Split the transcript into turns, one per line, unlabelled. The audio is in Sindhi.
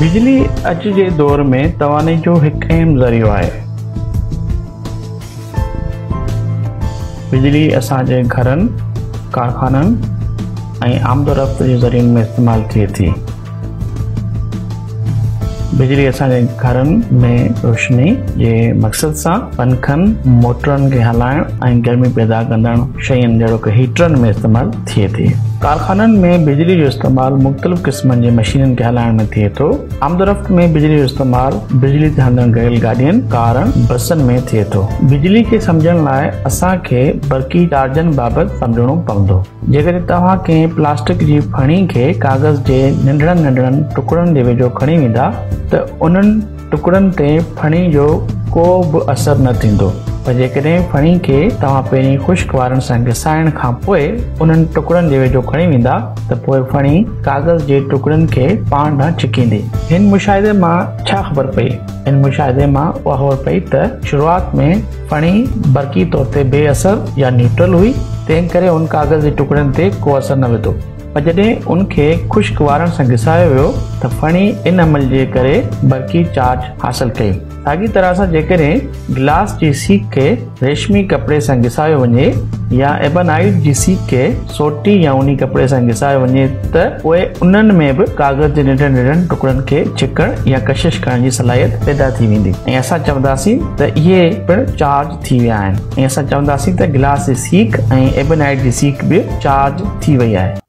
بجلي اڄ جي دور ۾ توانائي جو هڪ اهم ذريعو آهي. بجلي اسان جي گهرن، ڪارخانن ۽ آمدورفت جي ذريعن ۾ استعمال ٿئي ٿي. بجلي اسان جي گهرن ۾ روشني جي مقصد سان پنکن، موٽرن کي هلائڻ ۽ گرمي پيدا ڪندڙ شين جهڙوڪ هيٽرن ۾ استعمال ٿئي ٿي. ڪارخانن ۾ بجلي جو استعمال مختلف قسمن جي مشينن کي هلائڻ ۾ ٿئي ٿو. آمدورفت ۾ بجلي جو استعمال بجلي تي هلندڙ ريل گاڏين، ڪارن، بسن ۾ ٿئي ٿو. بجلي کي سمجهڻ لاء اسان کي برقي چارجن بابت سمجهڻو پوندو. جيڪڏهن توهان ڪنهن پلاسٽڪ جي ڦڻي کي ڪاغذ جي ننڍڙن ننڍڙن ٽڪڙن جي ويجهو کڻي ويندا ته انهن ٽڪڙن تي ڦڻي جو ڪو به اثر نه ٿيندو پر جيڪڏهن ڦڻي کي توهان پهرين خشڪ وارن سان گسائڻ کان پوء انهن ٽڪڙن جي ويجهو کڻي ويندا ته پوء ڦڻي ڪاغذ جي ٽڪڙن کي پاڻ ڏانهن ڇڪيندي. هن مشاهدي مان ڇا خبر پئي؟ هن مشاهدي مان اها خبر پئي ته شروعات ۾ ڦڻي برقي طور تي بي اثر يا نيوٽرل هئي تنهن ڪري ان ڪاغذ جي ٽڪڙن تي ڪو اثر نه وڌو. پر جڏهن ان کي خشڪ وارن سان گسايو ويو ته ڦڻي ان عمل جي ڪري برقي چارج حاصل ڪئي. ساڳي طرح سان جيڪڏهن گلاس جي سيخ کي ريشمي ڪپڙي سان گسايو وڃي يا ايبانائيٽ جي سيخ کي سوٽي يا اوني ڪپڙي سان گسايو وڃي ته پوء انهن ۾ به ڪاغذ جي ننڍن ننڍن ٽڪڙن کي ڇڪڻ يا ڪشش ڪرڻ جي صلاحيت پيدا ٿي ويندي ۽ اسان چونداسين ته اهي پڻ چارج ٿي ويا آهن ۽ اسان چونداسين ته گلاس جي سيخ ۽ ايبونائيٽ جي سيخ به چارج ٿي وئي آهي.